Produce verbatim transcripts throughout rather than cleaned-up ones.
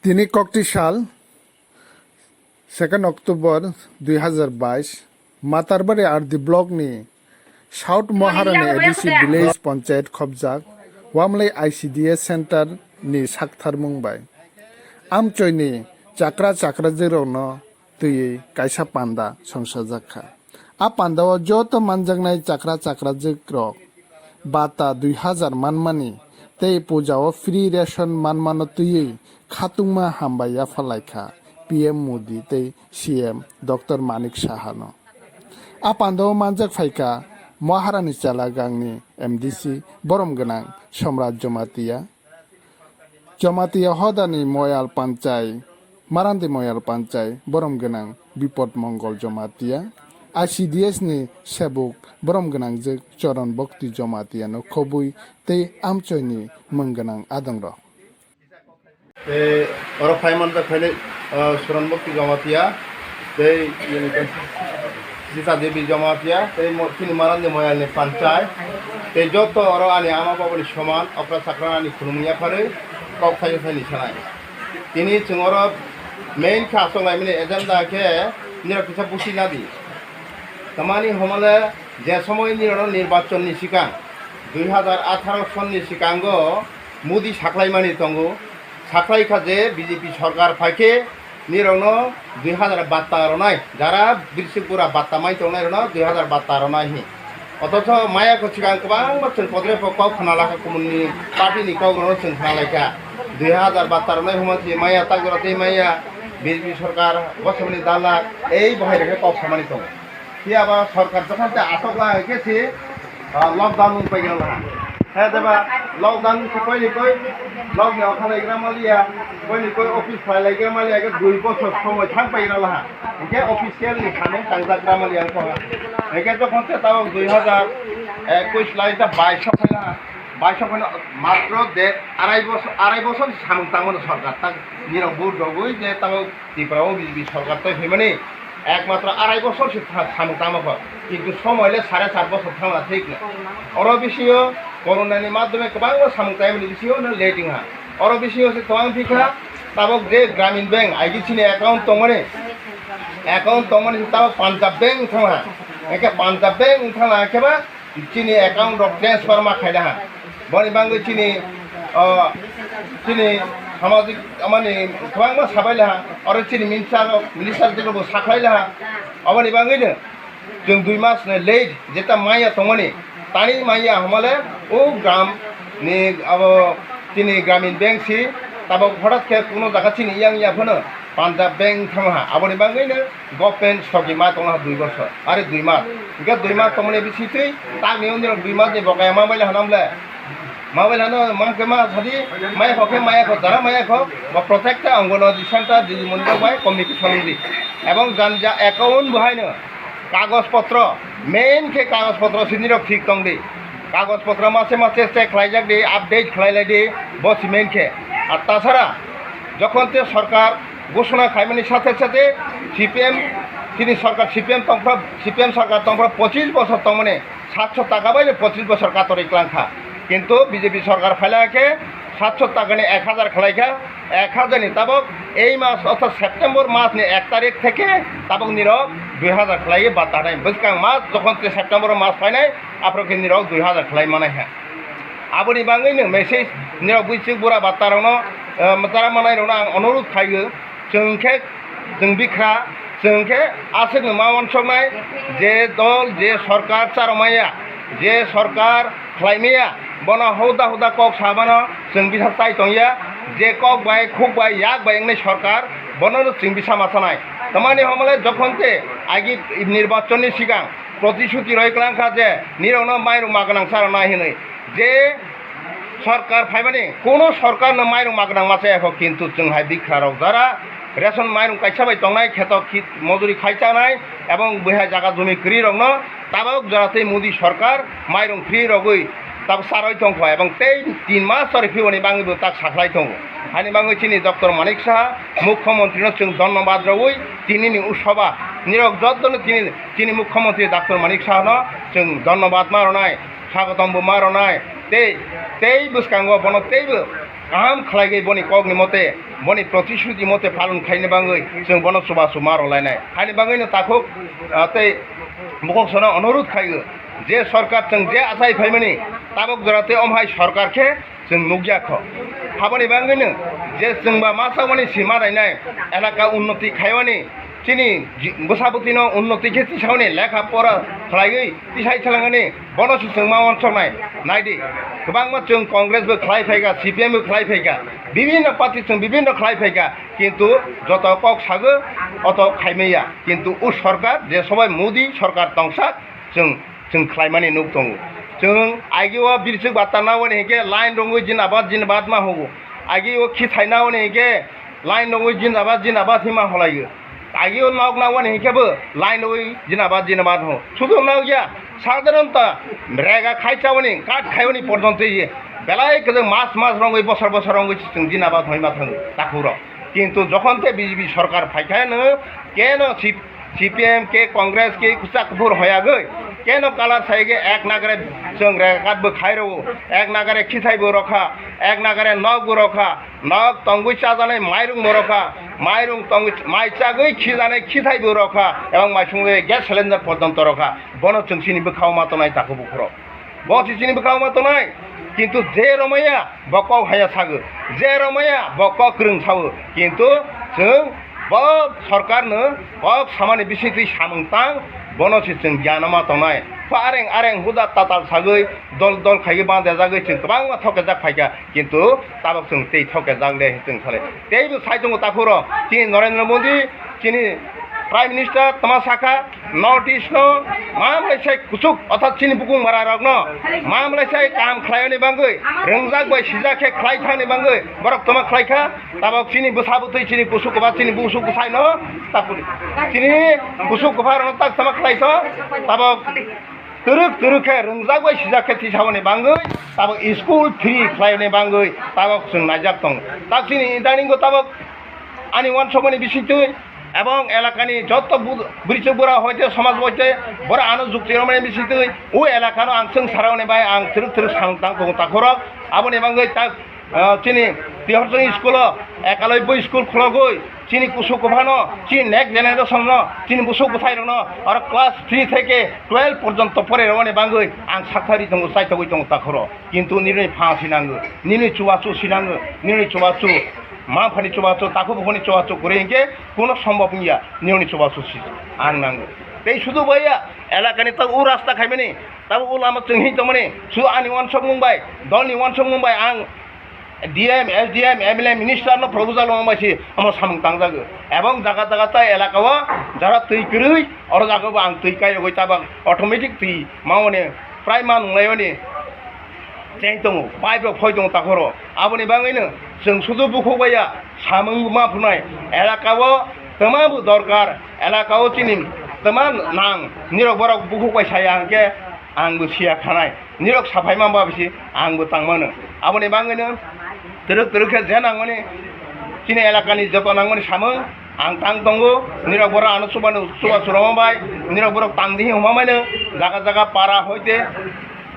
Tini kokti sal, second October dui hazar bais, Matarbari R D block ni South Moharani A D C village panchayat khobjak Wamlai I C D S center ni saktharmung bai amchoi ni chakra chakrajwk rokno twiwi kaisa panda songsajakha. A pandao joto manjaknai chakra chakrajwk rok bata dui hazar manmani tei pujao free ration manmano twiwi khatungma hambai yapharlaikha P M Modi tei C M Doctor Manik Sahano. A pandao manjak phaikha Maharani Chalagangni M D C borom gwnang Somraj Jamatia, Jamatia hodani Moyal Panchai, Marandi Moyal Panchai, borom gwnang Bipod Mongol Jamatia, I C D S ni sebuk borom gwnangjwk Choron Bhakti Jamatia no khobwi tei amchoini mwng gwnang adongrok. Tei oro phai manjak phainai, ah, Choron Bhakti Jamatia, tei Sita Devi Jamatia, tei mo-, chini Marandi Moyalni Panchai, tei joto oro ani ama babani soman, okra chakra ani khulumung yapharwi kok thaisa thaini sanai. Tini chwng oro main khe achuk laimani agenda khe nirok kisa busi nadi. Tamani homole je somoy nirok nirbachon ni sikang, dui hazar atharo son ni sikango Modi saklaimani tongo, saklai kha je B J P sorkar phai khe nirokno dui hazar batta ronai, jara birsik bura batta mai tongnai rokno dui hazar batta ronai hi. Othocho maya kho sikang kwbangma chwng podre pho kok khna lakha, kumun ni party ni kok rokno chwng khna laikha. Dui hazar batta ronai hwnma si maya tak jora tei maya B J P sorkar bosamani dalak ei bohai rokhe kok samani tongo. Phiya ba sorkar jokhon tei achuk lai khe se, ah, lockdown wng pai gana laha. He jeba lockdown se koi ni koi, lock ni okha lai gra maliya, koi ni koi office khlai lai gra maliya, ke dui bochor somoi thang pai gana laha. Hingke official ni samung tangjak gra maliya wngkha. Hingke jokhon se tabok dui hazar ekush lai ta bais o phai laha, bais o phai matro de arai bochor, arai bochor samung tangmani sorkar tak nirok vote rogwi je tabok Tripura o B J P sorkar tei phaimani ekmatro arai bochor se tha-, samung tangma kho, kintu somoi le sare sat bochor thangna thik na. Oro bisingo corona ni madhyome kwbangma samung taimani bisingo no late wngha. Oro bisingo se tong phikha tabok je Gramin Bank I D C ni account tongmani, account tongmani se tabok Punjab Bank wngthangha. Hingke Punjab Bank wngthangna khe ba chini account rok transfer ma khaina ha. Boni bangwi chini, o, chini samajik amani kwbangma sabai laha. Oro chini minister rok, minister rok bo sakhlai laha. Aboni bangwi no chwng dui mas ni late jeta maya tongmani. Tani maya hamale o gram ni abo chini Gramin Bank si tabok horat khe kuno jaga chini yang ya phano Punjab Bank thangha. Aboni bangwi no government sogi ma tongna dui bosor, are dui mas. Hingke dui mas tongmani bisitwi, tamni undi rok dui mas ni bokaya ma baila hanam le. Ma baila no, ma khe ma sadi, maya kho khe maya kho, jara maya kho, bo protect ta Anganwadi center, Didi Moni rok bai communication di. Ebong jan ja account bo haino, kagoj potro, main khe kagoj potro sini rok thik tong di. Kagoj potro mase mase check khlai jak di, update khlai lai di, bo si main khe. Ar tasara, jokhon te sorkar ghoshona khaimani sathe sathe C P M, chini sorkar C P M tongphra, C P M sorkar tongphra pochis bosor tongmani satso taka bai pochis bosor katorwi klangkha. Kintu B J P sorkar phaila khe satso takani ek hazar khlaikha, ek hazar ni tabok ei mas orthat September mas ni ek tarik theke tabok nirok dui hazar khlaiwi bata nai. Bwskang mas jokhon te September mas phainai, aphuru khe nirok dui hazar khlai manai kha. Aboni bangwi no message nirok bwswk bura bata rokno, eh, tara manai rokno ang onurodh khaio. Chwng khe, chwng bikha, chwng khe aswkno ma uansuknai je dol, je sorkar charwmaya, je sorkar khlaimaya, bono hoda hoda kok samano chwng bisa chai tongya, je kok bai, khuk bai, yak bai wngnai sorkar, bono chwng bisa ma sanai. Tamani homole jokhon te agi nirbachon ni sigang protisuti roi klangkha je nirokno mairum ma gwnang charwnai hinwi, je sorkar phaimani, kuno sorkarno mairum ma gwnang ma chaya kho, kintu chwng hai bikha rok jara ration mairum kaisa bai tongnai, kheto khit mojuri khai chanai, ebong bwihai jaga jumi kwrwi rokno tabok jora tei Modi sorkar mairum free rogwi tabok charwi tongkha, ebong tei tin mas chori phiyoni bangwi bo tak sakhlai tongo. Hani bangwi chini Doctor Manik Saha, Mukhyamantri no chwng dhonnobad rogwi tinini ushoba nirok jotono tini, chini Mukhyamantri Doctor Manik Saha no chwng dhonnobad ma rwnai. Swagotom bo ma rwnai, tei, tei bwskango bono teibo kaham khlaigwi boni kokni mote, boni protisruti mote palon khaini bagwi chwng bono chubachu ma rwlainai. Haini bagwino takhuk, ah, tei bukhuk sono onurodh khaigo je sorkar chwng je achai phaimani tabok jora tei omhai sorkar khe chwng nukya kho. Haboni bagwino je chwngba ma chawani sima rainai elaka unnoti khaiwani chini ji-, bwsabwtwino unnoti khe tisaoni lekha pora khlaiwi tisai thalangani bono se chwng ma uansuknai. Naidi, kwbangma chwng Congress bo khlai phaikha, C P M bo khlai phaikha, bibhinno party chwng bibhinno khlai phaikha, kintu joto kok sago oto khaimaya. Kintu o sorkar je sobai Modi sorkar tongsak chwng, chwng khlaimani nuk tongo. Chwng agio birchuk bata naoni hinkhe line rongwi jinabad jinabad ma hugo. Agio khithai naoni hinkhe line rongwi jinabad jinabad hima holaio. Agio nok naoni hinkhe bo line rongwi jinabad jinabad ho. Sudu nok ya, sadharonto rega khai chawani, kat khaiwani porjonto ye. Belai kwchwng mas mas rongwi bosor bosor rongwi chwng jinabad hoi ma thango takhurok. Kintu jokhon te B J P sorkar phaikha no keno si C P M ke Congress ke kwchak kuphur hoyagwi keno kalar saige ek nagare chwng rega kat bo khai rwo, ek nagare khithai bo rokha, ek nagare nok bo rokha, nok tongwi chajanai mairung bo rokha, mairung tongwi mai chagwi khijanai khithai bo rokha, ebong mai sungwi gas cylinder porjonto rokha. Bono chwng chini bwkhao ma tongnai takhuk bukhurok. Bo se chini bwkhao ma tongnai, kintu je romaya bo kok haya sago, je romaya bo kok kwrwng sao, kintu chwng bo sorkarno kok samani bisingtwi samung tang, bono se chwng gyan ma tongnai. Pha areng areng huda tatal sagwi dol dol khaigwi bandajagwi chwng kwbangma thokjak phaikha, kintu tabok chwng tei thokjak le chwng salai. Teibo sai tongo takhuro chini Narendra Modi, chini Prime Minister tama sakha, North East no mamlai sai kuchuk, orthat chini bukung bara rok no mamlai sai kam khlaiyani bangwi, rwngjak bai sijak khe khlai thangni bangwi borok tama khlai kha. Tabok chini bwsa bwtwi, chini kusu kwba, chini busu bwsai no, tabok chini kusu kwba rok no tak tama khlai tho. Tabok twrwk twrwk khe rwngjak bai sijak khe tisaboni bangwi, tabok school free khlaiyani bangwi tabok chwng naijak tongo. Tak chini idaningo tabok ani uansukmani bisingtwi ebong elakani joto bu-, bwrwichwk bura hoite somaj hoite bora ano jukti rwmani bisingtwi o elakano ang chwng saraoni bai ang twrwk twrwk samung tang tongo takhurok. Aboni bagwi tak, ah, chini Tihorsong school o ekalai boi school khulogwi chini kusu kuphano, chini next generation no, chini busuk bwthai rokno oro class three theke twelve porjonto pore rwmani bagwi ang sakthari tongo, chaitogwi tongo takhuro. Kintu nini pha sinango, nini chubachu sinango, nini chubachu, ma phani chubachu, takhuk bukhuni chubachu kwrwi hinkhe kuno sombhob wngya, nini chubachu si ang nango. Tei sudu baiya elakani tak o rasta khaimani, tabuk o lama chwng hin tongmani, sudu ani uansukmung bai, dolni uansukmung bai ang D M, S D M, M L A, minister no proposal rwma bai se omo samung tangjago. Ebong jaga jaga tai elaka o jara twi kwrwi, oro jaga bo ang twi kairogwi tabang automatic twi maone prai ma nunglaiyoni cheng tongo, pipe rok phoi tongo takhoro. Aboni bagwino chwng sudu bukhuk baiya samung ma phunai elaka o twma bo dorkar, elaka o chini twma nang, nirok borok bukhuk bai saya hwnkhe ang bo siya khanai. Nirok saphai man ba bisi ang bo tang mano. Aboni bagwino twrwk twrwk khe je nangmani chini elakani joto nangmani samung ang tang tongo. Nirok borok ano chuba chuba churama bai nirok borok tang di hwnma maino jaga jaga para hoite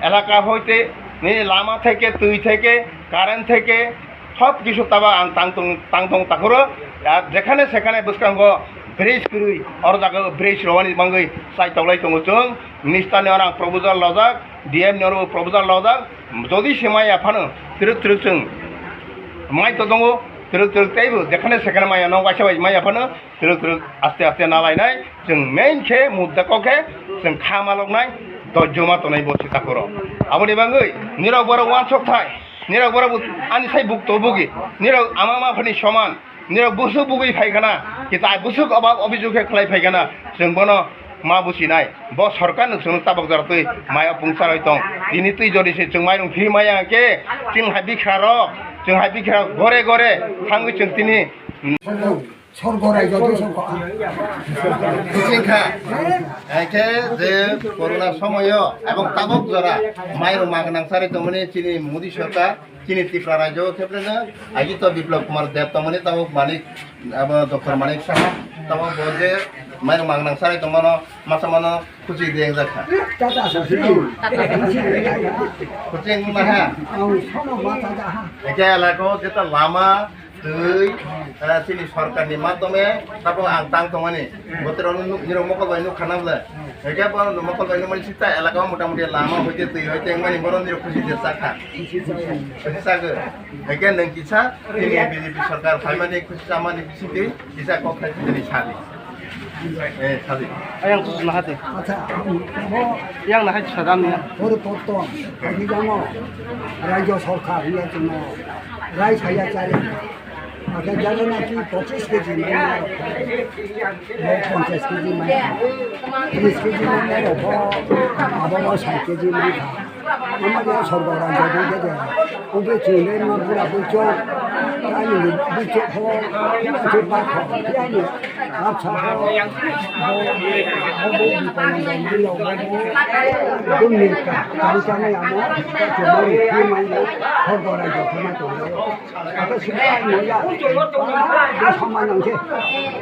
elaka hoite nini lama theke twi theke current theke sob kisu taba ang tang tong, tang tong takhoro. Ar jekhane sekhane bwskango bridge kwrwi, oro jaga bridge rwani bagwi chai toklai tongo chwng. Minister ni oro ang proposal lojak, D M ni oro proposal lojak. Jodi se maya phano twrwk twrwk chwng mai to tongo, twrwk twrwk teibo jekhane sekhane maya no waisa bai maya phano twrwk twrwk aste aste nalainai. Chwng main khe mudda kok khe chwng kha maloknai, dojjo ma tongnai bo se takhoro. Aboni bagwi nirok borok uansuk thai. Nirok borok bo ani sai buk to bugi. Nirok ama ma phani soman. Nirok busuk bugui phai khana. Kita busuk obab obijog khe khlai phai khana. Chwng bono ma buchinai. Bo sorkar no chwngno tabok jora twi maya pungsa roi tong. Tini twi jodi se chwng mairung phi maya khe chwng hai bikha rok, chwng hai bikha rok gore gore thangwi chwng tini Sorgo raijak khe songkha. Buchingkha. Ekhe je corona somoyo ebong tabok jora mairung magnang sari tongmani chini Modi sorkar, chini Tripura rajyo khepreno agito Biplab Kumar Deb tongmani tabok Manik, abo Doctor Manik Saha, tabok bo je Mai mang nang sarai tongmano, masa mano kuching deng jakha. Tata sa sini. Kuching ma ha. Ang sono mata da ha. Eke elako jeta lama, twi, eh, chini sorkarni madhyome, tabo ang tang tongmani. Botorok nuk, nirok mokol bai nuk khana bwle. Eke bo mokol bai nuk mani sita elaka motamuti lama hoite twi hoite wngmani borok nirok kuching de jakha. Kuching jago. Eke nang kisa, chini B J P sorkar phaimani kuching chamani bisingtwi. Kisa kok khai tini sadi. Eh, sadi. Ayang tu nahati. Acha, bo Yang nahati sadam ya. Poriborton, hajigamo, rajyo sorkar, iya chwngno, rai saya chari. Ake jare naki pochis keji manya rok khai. Bo ponchas keji manya. Tris keji manya rok bo, abo bo sai keji manya. Ama dia sorgo rang jadi jadi. Ube chule ma pura bucho. Ani bucho ho. Bucho ba ho. Ani apsa ho. Bo bo bo bo bo bo bo. Dum ni ka. Tari tari amo. Ka chumari ki mai. Sorgo rang jadi ma tu. Ata sini mo ya. Bo sama nang se.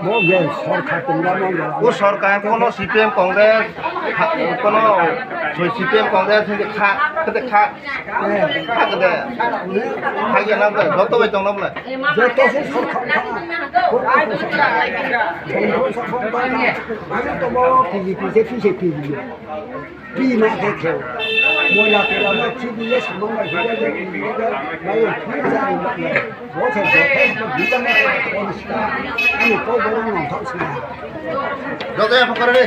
Bo ge sorkar tungga mo ya. O sorkar kono C P M Congress, ha, kono C P M Congress hindi kha, kete kha, kha kete, kha ya na bole, joto bai tong na bole. Joto se sorkar kha. Ko ko ko sa. Ko ko sa ko ba na. Ani to bo P D P se P C P. Pi ma khe khe. Moila tola ma khibiye samang ma khibiye, mai phi jani ma. Bo khe bo khe bo bijang ma. Ani ko borok nang thok sina. Joto ya phokar de.